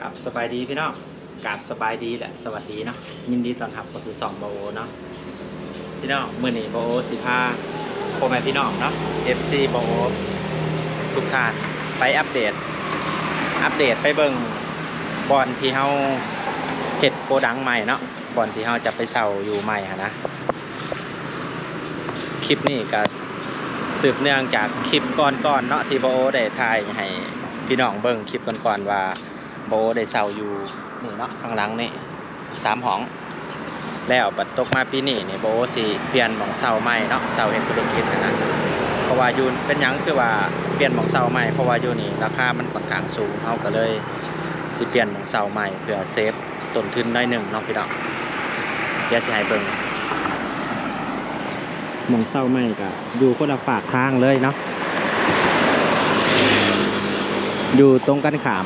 ກາບສະບາຍດີພີ່ນ້ອງ ກາບສະບາຍດີ ແລະ ສະຫວັດດີເນາະ ຍິນດີຕ້ອນຮັບເຂົ້າສູ່ຊ່ອງບ່າວໂອເນາະ. ພີ່ນ້ອງ ມື້ນີ້ບ່າວໂອຊິພາພໍ່ແມ່ພີ່ນ້ອງເນາະ ເອັຟຊີບ່າວໂອທຸກທ່ານ ໄປອັບເດດ ອັບເດດໄປເບິ່ງບ່ອນທີ່ເຮົາເຮັດໂກດັງໃໝ່ເນາະ ບ່ອນທີ່ເຮົາຈະໄປເຊົ່າຢູ່ໃໝ່ຫັ້ນນະ. ຄລິບນີ້ກະສືບເນື່ອງຈາກຄລິບກ່ອນໆເນາະ ທີ່ບ່າວໂອໄດ້ຖ່າຍໃຫ້ພີ່ນ້ອງເບິ່ງ ຄລິບກ່ອນໆວ່າ ບ່າວໂອໄດ້ເຊົ່າຢູ່ນີ້ເນາະ ຂ້າງຫຼັງນີ້ສາມຫ້ອງ ແລ້ວບັດຕົກມາປີນີ້ນີ້ ບ່າວໂອຊິປ່ຽນໝ່ອງເຊົ່າໃໝ່ເນາະ ເຊົ່າເຮັດທຸລະກິດຫັ້ນນະ. ເພາະວ່າຢູ່ ເປັນຫຍັງຄືວ່າປ່ຽນໝ່ອງເຊົ່າໃໝ່ ເພາະວ່າຢູ່ນີ້ລາຄາມັນຂ້ອນຂ້າງສູງ ເຮົາກະເລີຍຊິປ່ຽນໝ່ອງເຊົ່າໃໝ່ ເພື່ອເຊຟຕົ້ນທຶນໜ້ອຍໜຶ່ງເນາະພີ່ນ້ອງ. ດຽວຊິໃຫ້ເບິ່ງ ໝ່ອງເຊົ່າໃໝ່ກະຢູ່ຄົນລະຟາກທາງເລີຍເນາະ ຢູ່ຕົງກັນຂ້າມ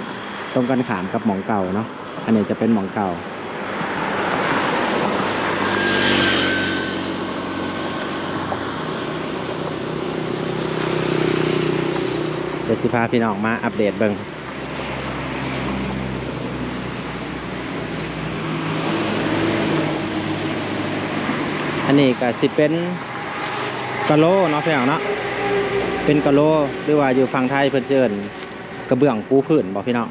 ຕົງກັນຂ້າມກັບໝ່ອງເກົ່າເນາະ. ອັນນີ້ຈະເປັນໝ່ອງເກົ່າ ດຽວຊິພາພີ່ນ້ອງມາອັບເດດເບິ່ງ. ອັນນີ້ກະຊິເປັນກະໂລເນາະພີ່ນ້ອງເນາະ ເປັນກະໂລ ຫຼືວ່າຢູ່ຝັ່ງໄທເພິ່ນຊິເອີ້ນກະເບື້ອງປູພື້ນບໍພີ່ນ້ອງ.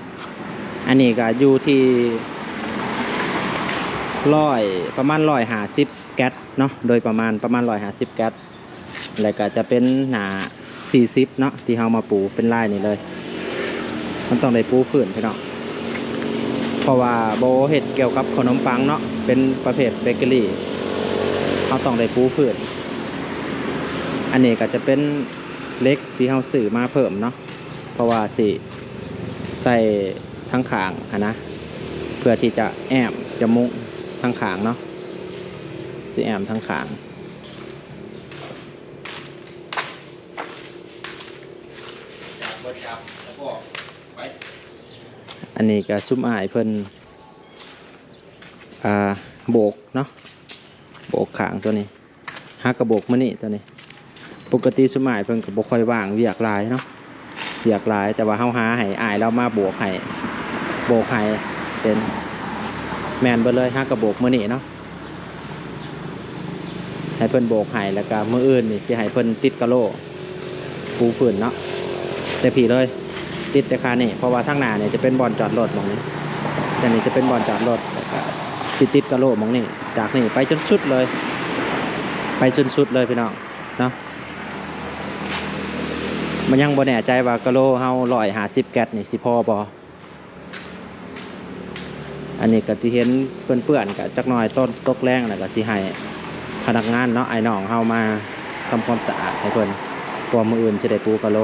ອັນນີ້ກະຢູ່ທີ່ຮ້ອຍ ປະມານຮ້ອຍຫ້າສິບແກັດເນາະ ໂດຍປະມານ ປະມານຮ້ອຍຫ້າສິບແກັດ ແລ້ວກະຈະເປັນໜ້າສີ່ສິບເນາະ ທີ່ເຮົາມາປູເປັນລາຍນີ້ເລີຍ. ມັນຕ້ອງໄດ້ປູພື້ນພີ່ນ້ອງ ເພາະວ່າບໍ່ເຮັດກ່ຽວກັບເຂົ້າໜົມປັງເນາະ ເປັນປະເພດເບເກີຣີ ເຮົາຕ້ອງໄດ້ປູພື້ນ. ອັນນີ້ກະຈະເປັນເຫຼັກທີ່ເຮົາຊື້ມາເພີ່ມເນາະ ເພາະວ່າຊິໃສ່ທາງຂ້າງຫັ້ນນະ ເພື່ອທີ່ຈະແອ້ມຈະມຸງທາງຂ້າງເນາະ ຊິແອ້ມທາງຂ້າງ. ອັນນີ້ກະຊຸມອ້າຍເພິ່ນ ອ່າ ໂບກເນາະ ໂບກຂ້າງໂຕນີ້ ຫາກະໂບກມື້ນີ້ໂຕນີ້. ປົກກະຕິຊຸມອ້າຍເພິ່ນກະບໍ່ຄ່ອຍວ່າງວຽກຫຼາຍເນາະ ວຽກຫຼາຍ ແຕ່ວ່າເຮົາຫາໃຫ້ອ້າຍລາວມາໂບກໃຫ້ ໂບກໃຫ້ເປັນ ແມ່ນເບິດເລີຍ ຫາກະໂບກມື້ນີ້ເນາະ ໃຫ້ເພິ່ນໂບກໃຫ້ ແລ້ວກະມື້ອື່ນນີ້ຊິໃຫ້ເພິ່ນຕິດກະໂລ ປູພື້ນເນາະ ແຕ່ພີ້ເລີຍ ຕິດແຕ່ຄານີ້ ເພາະວ່າທາງໜ້ານີ້ຈະເປັນບ່ອນຈອດລົດໝ່ອງນີ້ ອັນນີ້ຈະເປັນບ່ອນຈອດລົດ ແລ້ວກະຊິຕິດກະໂລໝ່ອງນີ້ ຈາກນີ້ໄປຈົນສຸດເລີຍ ໄປຈົນສຸດເລີຍພີ່ນ້ອງເນາະ. ມັນຍັງບໍ່ແນ່ໃຈວ່າກະໂລເຮົາຮ້ອຍຫ້າສິບແກັດນີ້ຊິພໍບໍ່. ອັນນີ້ກະທີ່ເຫັນເປື້ອນໆ ກະຈັກໜ້ອຍ ຕອນຕົກແລງແລ້ວກະຊິໃຫ້ພະນັກງານເນາະ ອ້າຍນ້ອງເຮົາມາທຳຄວາມສະອາດໃຫ້ເພິ່ນ ເພາະວ່າມື້ອື່ນຊິໄດ້ປູກະໂລ.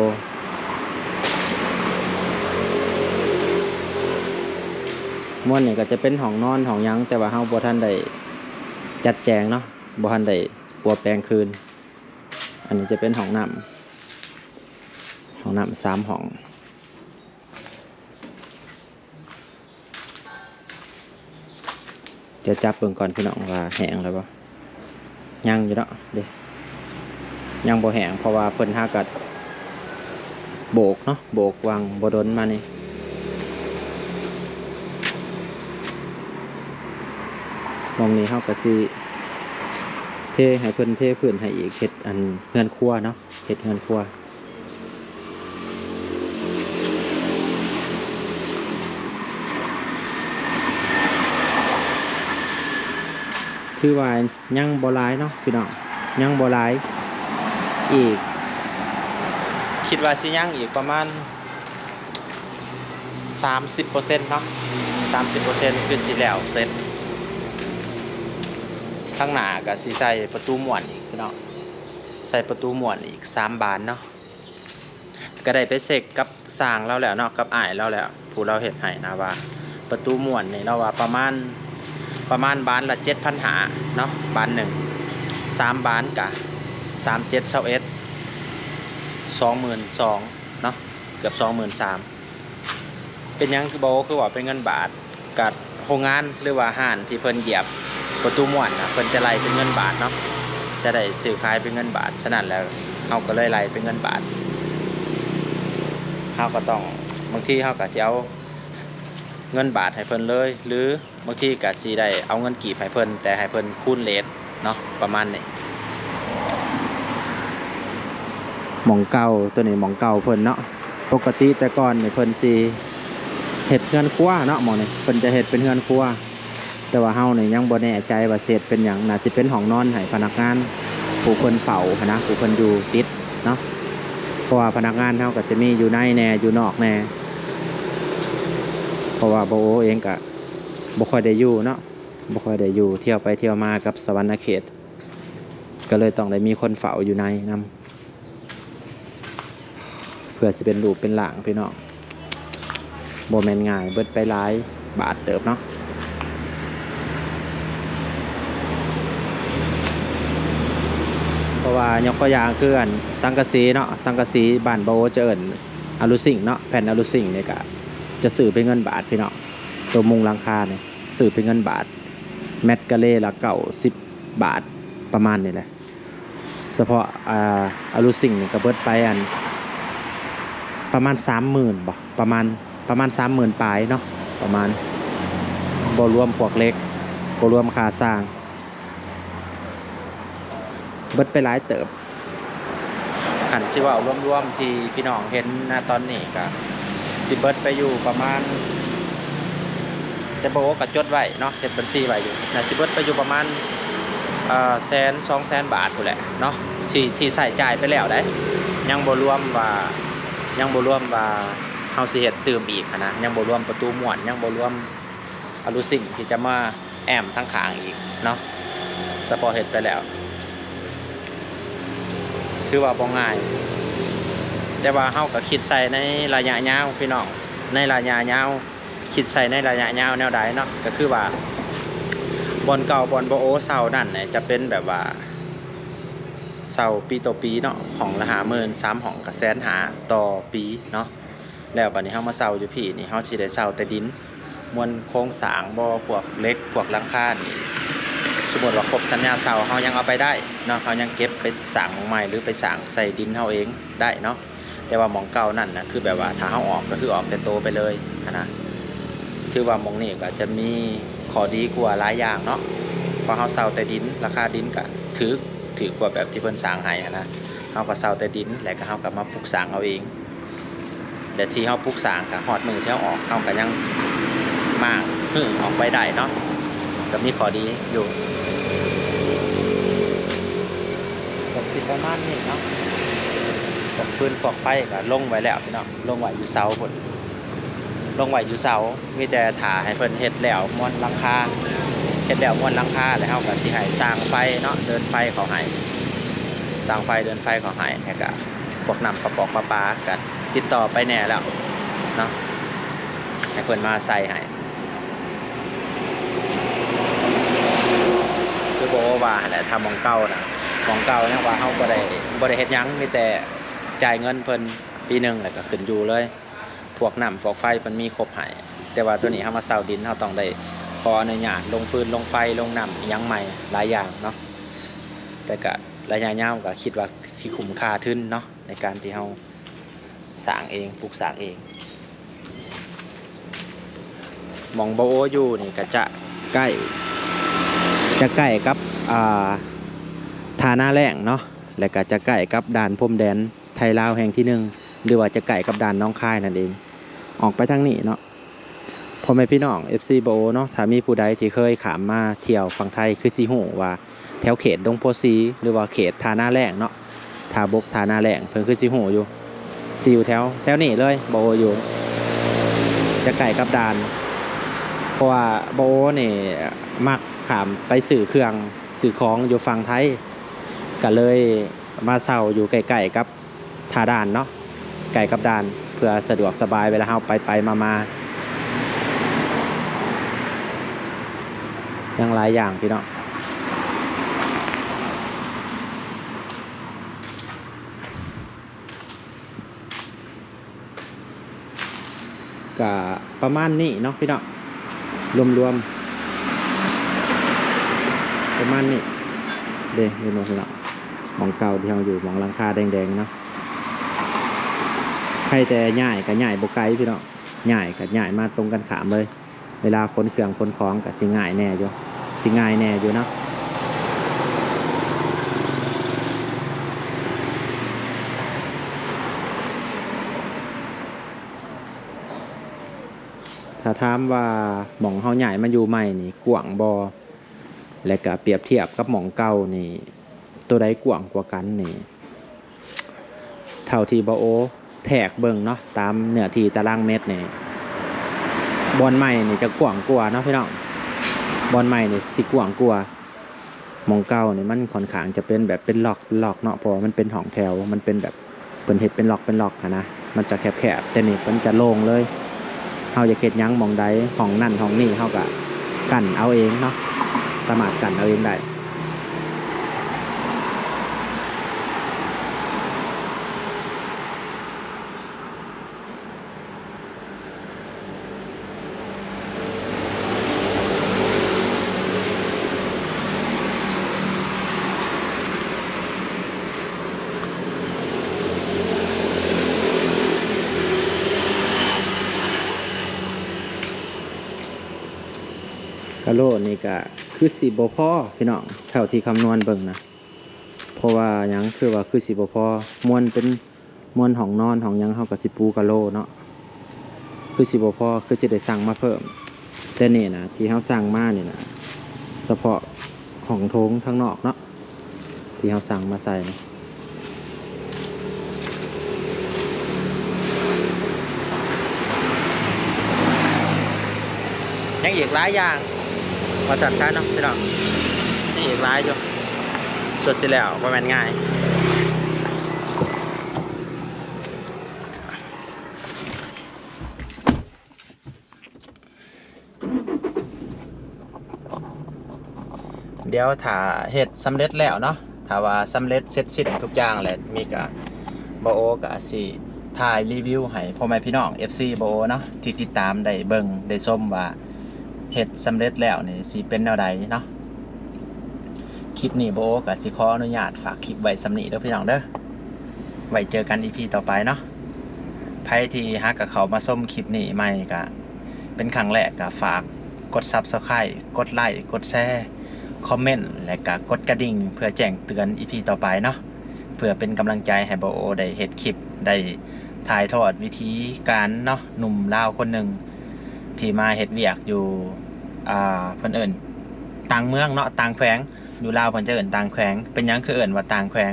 ມ່ວນນີ້ກະຈະເປັນຫ້ອງນອນຫ້ອງຫຍັງ ແຕ່ວ່າເຮົາບໍ່ທັນໄດ້ຈັດແຈງເນາະ ບໍ່ທັນໄດ້ປົວແປງຄືນ. ອັນນີ້ຈະເປັນຫ້ອງນ້ຳ ຫ້ອງນ້ຳສາມຫ້ອງ. ດຽວຈັບເບິ່ງກ່ອນພີ່ນ້ອງວ່າແຫ້ງແລ້ວບໍ່. ຍັງຢູ່ເນາະ ເດ້ ຍັງບໍ່ແຫ້ງ ເພາະວ່າເພິ່ນຫາກະໂບກເນາະ ໂບກຫວ່າງບໍ່ດົນມານີ້. ໝ່ອງນີ້ເຮົາກະຊິເທໃຫ້ເພິ່ນ ເທພື້ນໃຫ້ອີກ ເຮັດອັນເຮືອນຄົວເນາະ ເຮັດເຮືອນຄົວ. ຖືວ່າຍັງບໍ່ຫຼາຍເນາະພີ່ນ້ອງ ຍັງບໍ່ຫຼາຍ ອີກ ຄິດວ່າຊິຍັງອີກປະມານສາມສິບເປີເຊັນເນາະ ສາມສິບເປີເຊັນ ຄືຊິແລ້ວເສັດ. ທາງໜ້າກະຊິໃສ່ປະຕູມ້ວນອີກພີ່ນ້ອງ ໃສ່ປະຕູມ້ວນອີກສາມບານເນາະ. ກະໄດ້ໄປເຊັກກັບຊ່າງລາວແລ້ວເນາະ ກັບອ້າຍລາວແລ້ວ ຜູ້ລາວເຮັດໃຫ້ນະ ວ່າປະຕູມ້ວນນີ້ ລາວວ່າປະມານ ປະມານບານລະເຈັດພັນຫ້າເນາະ ບານໜຶ່ງ ສາມບານກະສາມເຈັດຊາວເອັດ ສອງໝື່ນສອງເນາະ ເກືອບສອງໝື່ນສາມ. ເປັນຫຍັງຄືບໍ່ ຄືວ່າເປັນເງິນບາດ? ກະໂຮງງານ ຫຼືວ່າຮ້ານທີ່ເພິ່ນຢຽບປະຕູມ້ວນນະ ເພິ່ນຈະໄລ່ເປັນເງິນບາດເນາະ ຈະໄດ້ຊື້ຂາຍເປັນເງິນບາດ. ສະນັ້ນແລ້ວ ເຮົາກະເລີຍໄລ່ເປັນເງິນບາດ. ເຮົາກະຕ້ອງ ບາງທີເຮົາກະຊິເອົາ ເງິນບາດໃຫ້ເພິ່ນເລີຍ ຫຼືບາງທີກໍຊິໄດ້ເອົາເງິນກີບໃຫ້ເພິ່ນ ແຕ່ໃຫ້ເພິ່ນຄູນເຣດເນາະ ປະມານນີ້. ໝ່ອງເກົ່າ ໂຕນີ້ໝ່ອງເກົ່າເພິ່ນເນາະ. ປົກກະຕິແຕ່ກ່ອນນີ້ເພິ່ນຊິເຮັດເຮືອນຄົວເນາະ ໝ່ອງນີ້ເພິ່ນຈະເຮັດເປັນເຮືອນຄົວ. ແຕ່ວ່າເຮົານີ້ຍັງບໍ່ແນ່ໃຈວ່າຊິເຮັດເປັນຫຍັງ, ໜ້າຊິເປັນຫ້ອງນອນໃຫ້ພະນັກງານຜູ້ເພິ່ນເຝົ້າຫັ້ນນະ ຜູ້ເພິ່ນຢູ່ຕິດເນາະ. ເພາະວ່າພະນັກງານເຮົາກໍຈະມີຢູ່ໃນແດ່ ຢູ່ນອກແດ່ ເພາະວ່າບ່າວໂອເອງກໍບໍ່ຄ່ອຍໄດ້ຢູ່ເນາະ, ບໍ່ຄ່ອຍໄດ້ຢູ່, ທ່ຽວໄປທ່ຽວມາກັບສະຫວັນນະເຂດ ກໍເລີຍຕ້ອງໄດ້ມີຄົນເຝົ້າຢູ່ໃນນຳ. ເພື່ອຊິເປັນຮູບເປັນຮ່າງພີ່ນ້ອງ ບໍ່ແມ່ນງ່າຍ, ເບິດໄປຫຼາຍບາດເຕີບເນາະ. ເພາະວ່າຍົກຕົວຢ່າງຄືອັນສັງກະສີເນາະ, ສັງກະສີບ້ານບ່າວໂອຈະເອີ້ນອາລູຊິງເນາະ, ແຜ່ນອາລູຊິງນີ້ກະຈະຊື້ເປັນເງິນບາດພີ່ນ້ອງ, ໂຕມຸງຫຼັງຄານີ້ຊື້ເປັນເງິນບາດ, ແມັດກະເລລະເກົ້າສິບບາດ ປະມານນີ້ແຫຼະ. ສະເພາະ ອາ ອາລູຊິງນີ້ກໍເບິດໄປອັນ ປະມານສາມໝື່ນບໍ ປະມານ ປະມານສາມໝື່ນປາຍເນາະ ປະມານ ບໍ່ລວມພວກເຫຼັກ ບໍ່ລວມຄ່າຊ່າງ ເບິດໄປຫຼາຍເຕີບ. ຄັນຊິເວົ້າລວມໆທີ່ພີ່ນ້ອງເຫັນນະຕອນນີ້ ກະຊິເບິດໄປຢູ່ປະມານ ແຕ່ບໍ່ໂອກະຈົດໄວ້ເນາະ ເຮັດບັນຊີໄວ້ຢູ່ ໜ້າຊິເບິດໄປຢູ່ປະມານ ເອີ ແສນ ສອງແສນບາດພຸ້ນແຫຼະເນາະ ທີ່ ທີ່ໃຊ້ຈ່າຍໄປແລ້ວໃດ໋. ຍັງບໍ່ລວມວ່າ ຍັງບໍ່ລວມວ່າເຮົາຊິເຮັດຕື່ມອີກຫັ້ນນະ, ຍັງບໍ່ລວມປະຕູມ້ວນ, ຍັງບໍ່ລວມອາລູຊິງທີ່ຈະມາແອ້ມທາງຂ້າງອີກເນາະ, ສະເພາະເຮັດໄປແລ້ວ ຖືວ່າບໍ່ງ່າຍ. ແຕ່ວ່າເຮົາກໍຄິດໃສ່ໃນໄລຍະຍາວພີ່ນ້ອງ, ໃນໄລຍະຍາວ ຄິດໃສ່ໃນໄລຍະຍາວແນວໃດເນາະ, ກໍຄືວ່າບ່ອນເກົ່າ ບ່ອນບ່າວໂອເຊົ່ານັ້ນນະ ຈະເປັນແບບວ່າເຊົ່າປີຕໍ່ປີເນາະ, ຫ້ອງລະຫ້າໝື່ນ ສາມຫ້ອງກໍແສນຫ້າຕໍ່ປີເນາະ. ແລ້ວບັດນີ້ເຮົາມາເຊົ່າຢູ່ພີ້ນີ້ ເຮົາຊິໄດ້ເຊົ່າແຕ່ດິນ, ມ່ວນໂຄງສ້າງບໍ ພວກເຫຼັກ ພວກຫຼັງຄານີ້ ສົມມຸດວ່າຄົບສັນຍາເຊົ່າ ເຮົາຍັງເອົາໄປໄດ້ເນາະ, ເຮົາຍັງເກັບໄປສ້າງໝ່ອງໃໝ່ ຫຼືໄປສ້າງໃສ່ດິນເຮົາເອງໄດ້ເນາະ. ແຕ່ວ່າໝ່ອງເກົ່ານັ້ນນະ ຄືແບບວ່າຖ້າເຮົາອອກກໍຄືອອກແຕ່ໂຕໄປເລີຍຫັ້ນນະ, ຖືວ່າໝ່ອງນີ້ກໍຈະມີຂໍ້ດີກວ່າຫຼາຍຢ່າງເນາະ, ເພາະເຮົາເຊົ່າແຕ່ດິນ ລາຄາດິນກໍຖືກ ຖືກກວ່າແບບທີ່ເພິ່ນສ້າງໃຫ້ຫັ້ນນະ. ເຮົາກໍເຊົ່າແຕ່ດິນ ແລ້ວກໍເຮົາກໍມາປຸກສ້າງເອົາເອງ, ແລະທີ່ເຮົາປຸກສ້າງກໍຮອດມື້ທີ່ເຮົາອອກ ເຮົາກໍຍັງມ້າງຮື້ອອກໄປໄດ້ເນາະ, ກໍມີຂໍ້ດີຢູ່. ກໍຊິປະມານນີ້ເນາະ, ພວກຟືນພວກໄຟກໍລົງໄວ້ແລ້ວພີ່ນ້ອງ, ລົງໄວ້ຢູ່ເສົາພຸ້ນ ລົງໄວ້ຢູ່ເສົາ, ມີແຕ່ຖ້າໃຫ້ເພິ່ນເຮັດແລ້ວມ້ວນຫຼັງຄາ, ເຮັດແລ້ວມ້ວນຫຼັງຄາ ແລ້ວເຮົາກໍຊິໃຫ້ຊ່າງໄຟເນາະ ເດີນໄຟເຂົ້າໃຫ້, ຊ່າງໄຟເດີນໄຟເຂົ້າໃຫ້, ແລ້ວກໍພວກນ້ຳປະປອກປະປາກໍຕິດຕໍ່ໄປແດ່ແລ້ວເນາະ, ໃຫ້ເພິ່ນມາໃສ່ໃຫ້. ຄືບໍ່ວ່າຫັ້ນແຫຼະ, ຖ້າໝ່ອງເກົ່ານະ, ໝ່ອງເກົ່າຍັງວ່າເຮົາບໍ່ໄດ້ ບໍ່ໄດ້ເຮັດຫຍັງ, ມີແຕ່ຈ່າຍເງິນເພິ່ນປີໜຶ່ງ ແລ້ວກໍຂຶ້ນຢູ່ເລີຍ. ພວກນ້ຳພວກໄຟເພິ່ນມີຄົບໃຫ້, ແຕ່ວ່າໂຕນີ້ເຮົາມາເຊົ່າດິນ ເຮົາຕ້ອງໄດ້ຂໍອະນຸຍາດລົງຟືນລົງໄຟລົງນ້ຳອີ່ຫຍັງໃໝ່ຫຼາຍຢ່າງເນາະ. ແຕ່ກະໄລຍະຍາວກະຄິດວ່າຊິຄຸ້ມຄ່າທຶນເນາະ ໃນການທີ່ເຮົາສ້າງເອງ ປຸກສ້າງເອງ. ໝ່ອງບ່າວໂອຢູ່ນີ້ກະຈະໃກ້ ຈະໃກ້ກັບ ອ່າ ທ່ານາແລ້ງເນາະ ແລະກະຈະໃກ້ກັບດ່ານພົມແດນ ໄທລາວແຫ່ງທີໜຶ່ງ ຫຼືວ່າຈະໃກ້ກັບດ່ານໜອງຄາຍນັ້ນເອງ. ອອກໄປທາງນີ້ເນາະ ພໍ່ແມ່ພີ່ນ້ອງ ເອັຟຊີ ບ່າວໂອເນາະ, ຖ້າມີຜູ້ໃດທີ່ເຄີຍຂ້າມມາທ່ຽວຝັ່ງໄທ ຄືຊິຮູ້ວ່າແຖວເຂດດົງໂພສີ ຫຼືວ່າເຂດທ່ານາແລ້ງເນາະ, ທ່າບົກ ທ່ານາແລ້ງ ເພິ່ນຄືຊິຮູ້ຢູ່, ຊິຢູ່ແຖວ ແຖວນີ້ເລີຍ. ບ່າວໂອຢູ່ຈະໃກ້ກັບດ່ານ ເພາະວ່າບ່າວໂອນີ້ມັກຂ້າມໄປຊື້ເຄື່ອງຊື້ຂອງຢູ່ຝັ່ງໄທ ກະເລີຍມາເຊົ່າຢູ່ໃກ້ໆກັບ ທ່າດ່ານເນາະ, ໃກ້ກັບດ່ານ ເພື່ອສະດວກສະບາຍເວລາເຮົາໄປໄປມາມາ. ຍັງຫຼາຍຢ່າງພີ່ນ້ອງ, ກະປະມານນີ້ເນາະພີ່ນ້ອງ, ລວມໆປະມານນີ້ເດ້. ເຫັນບໍ່ພີ່ນ້ອງ? ໝ່ອງເກົ່າທີ່ເຮົາຢູ່ ໝ່ອງຫຼັງຄາແດງໆນີ້ເນາະ. ໃຄແຕ່ຍ້າຍກະຍ້າຍບໍ່ໄກພີ່ນ້ອງ, ຍ້າຍກະຍ້າຍມາຕົງກັນຂ້າມເລີຍ. ເວລາຂົນເຄື່ອງຂົນຂອງກໍຊິງ່າຍແດ່ຢູ່ ຊິງ່າຍແດ່ຢູ່ເນາະ. ຖ້າຖາມວ່າໝ່ອງເຮົາຍ້າຍມາຢູ່ໃໝ່ນີ້ກວ້າງບໍ່ ແລະກະປຽບທຽບກັບໝ່ອງເກົ່ານີ້ ໂຕໃດກວ້າງກວ່າກັນນີ້ ເທົ່າທີ່ບ່າວໂອແທກເບິ່ງເນາະ ຕາມເນື້ອທີ່ຕາລາງເມັດນີ້ ບ່ອນໃໝ່ນີ້ຈະກວ້າງກວ່າເນາະພີ່ນ້ອງ ບ່ອນໃໝ່ນີ້ຊິກວ້າງກວ່າ. ໝ່ອງເກົ່ານີ້ມັນຂ້ອນຂ້າງຈະເປັນແບບເປັນລັອກເປັນລັອກເນາະ ເພາະວ່າມັນເປັນຫ້ອງແຖວ ມັນເປັນແບບ ເພິ່ນເຮັດເປັນລັອກເປັນລັອກຫັ້ນນະ ມັນຈະແຄບໆ ແຕ່ນີ້ມັນຈະໂລ່ງເລີຍ ເຮົາຢາກເຮັດຫຍັງໝ່ອງໃດ ຫ້ອງນັ້ນຫ້ອງນີ້ ເຮົາກະກັ້ນເອົາເອງເນາະ ສາມາດກັ້ນເອົາເອງໄດ້. ກະໂຫຼນີ້ກະຄືຊິບໍ່ພໍພີ່ນ້ອງ ເທົ່າທີ່ຄຳນວນເບິ່ງນະ ເພາະວ່າຫຍັງ ຄືວ່າຄືຊິບໍ່ພໍ ມ່ວນເປັນ ມ່ວນຫ້ອງນອນຫ້ອງຫຍັງ ເຮົາກໍຊິປູກະໂຫຼເນາະ ຄືຊິບໍ່ພໍ ຄືຊິໄດ້ສັ່ງມາເພີ່ມ ແຕ່ນີ້ນະ ທີ່ເຮົາສັ່ງມານີ້ນະ ສະເພາະຫ້ອງໂຖງທາງນອກເນາະ ທີ່ເຮົາສັ່ງມາໃສ່ນະ. ຍັງອີກຫຼາຍຢ່າງວ່າຊັ້ນຊະເນາະພີ່ນ້ອງ ຍັງອີກຫຼາຍຢູ່ ສ່ວນຊິແລ້ວບໍ່ແມ່ນງ່າຍ. ດຽວຖ້າເຮັດສຳເລັດແລ້ວເນາະ ຖ້າວ່າສຳເລັດເສັດສິ້ນທຸກຢ່າງແລ້ວ ມີກະ ບ່າວໂອກະຊິຖ່າຍຣີວິວໃຫ້ພໍ່ແມ່ພີ່ນ້ອງ ເອັຟຊີ ບ່າວໂອເນາະ ທີ່ຕິດຕາມໄດ້ເບິ່ງໄດ້ຊົມວ່າເຮັດສຳເລັດແລ້ວນີ້ຊິເປັນແນວໃດເນາະ. ຄລິບນີ້ ບ່າວໂອກະຊິຂໍອະນຸຍາດຝາກຄລິບໄວ້ສ່ຳນີ້ເດີພີ່ນ້ອງເດີ ໄວ້ເຈີກັນ ອີພີ ຕໍ່ໄປເນາະ. ໃຜທີ່ຫາກະເຂົ້າມາຊົມຄລິບນີ້ໃໝ່ ກະເປັນຄັ້ງແລກ ກະຝາກກົດ Subscribe ກົດໄລ ກົດແຊ ຄອມເມັນ ແລະກະກົດກະດິ່ງ ເພື່ອແຈ້ງເຕືອນ ອີພີ ຕໍ່ໄປເນາະ ເພື່ອເປັນກຳລັງໃຈໃຫ້ບ່າວໂອໄດ້ເຮັດຄລິບ ໄດ້ຖ່າຍທອດວິຖີການເນາະ ໜຸ່ມລາວຄົນໜຶ່ງທີ່ມາເຮັດວຽກຢູ່ ອ່າ ເພິ່ນເອີ້ນຕ່າງເມືອງເນາະ ຕ່າງແຂວງ ຢູ່ລາວເພິ່ນຈະເອີ້ນຕ່າງແຂວງ. ເປັນຫຍັງຄືເອີ້ນວ່າຕ່າງແຂວງ?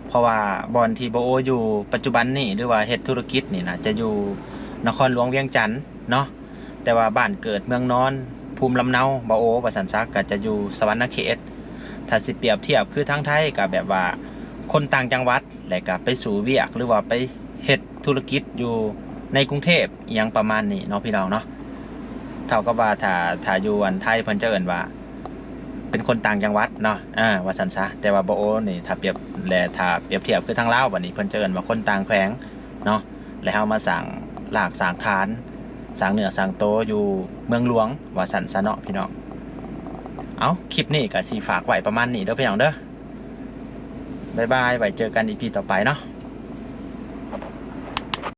ເພາະວ່າບ່ອນທີ່ບ່າວໂອຢູ່ປັດຈຸບັນນີ້ ຫຼືວ່າເຮັດທຸລະກິດນີ້ນະ ຈະຢູ່ນະຄອນຫຼວງວຽງຈັນເນາະ ແຕ່ວ່າບ້ານເກີດເມືອງນອນ ພູມລຳເນົາ ບ່າວໂອວ່າຊັ້ນຊະ ກະຈະຢູ່ສະຫວັນນະເຂດ. ຖ້າຊິປຽບທຽບຄືທາງໄທ ກະແບບວ່າຄົນຕ່າງຈັງຫວັດ ແລະກະໄປສູ້ວຽກ ຫຼືວ່າໄປເຮັດທຸລະກິດຢູ່ໃນກຸງເທບ ອີ່ຫຍັງປະມານນີ້ເນາະ ພີ່ນ້ອງເນາະ. ເທົ່າກັບວ່າຖ້າ ຖ້າຢູ່ອັນໄທເພິ່ນຈະເອີ້ນວ່າເປັນຄົນຕ່າງຈັງຫວັດເນາະ ເອີ ວ່າຊັ້ນຊະ. ແຕ່ວ່າບ່າວໂອນີ້ ຖ້າປຽບ ແລະ ຖ້າປຽບທຽບຄືທາງລາວ ບາດນີ້ເພິ່ນຈະເອີ້ນວ່າຄົນຕ່າງແຂວງເນາະ ແລະເຮົາມາສ້າງລາກສ້າງຖານ ສ້າງເນື້ອສ້າງໂຕຢູ່ເມືອງຫຼວງ ວ່າຊັ້ນຊະເນາະ ພີ່ນ້ອງ. ເອົ້າ ຄລິບນີ້ກະຊິຝາກໄວ້ປະມານນີ້ເດີ ພີ່ນ້ອງເດີ. ບາຍບາຍ ໄວ້ເຈີກັນ ອີພີ ຕໍ່ໄປເນາະ.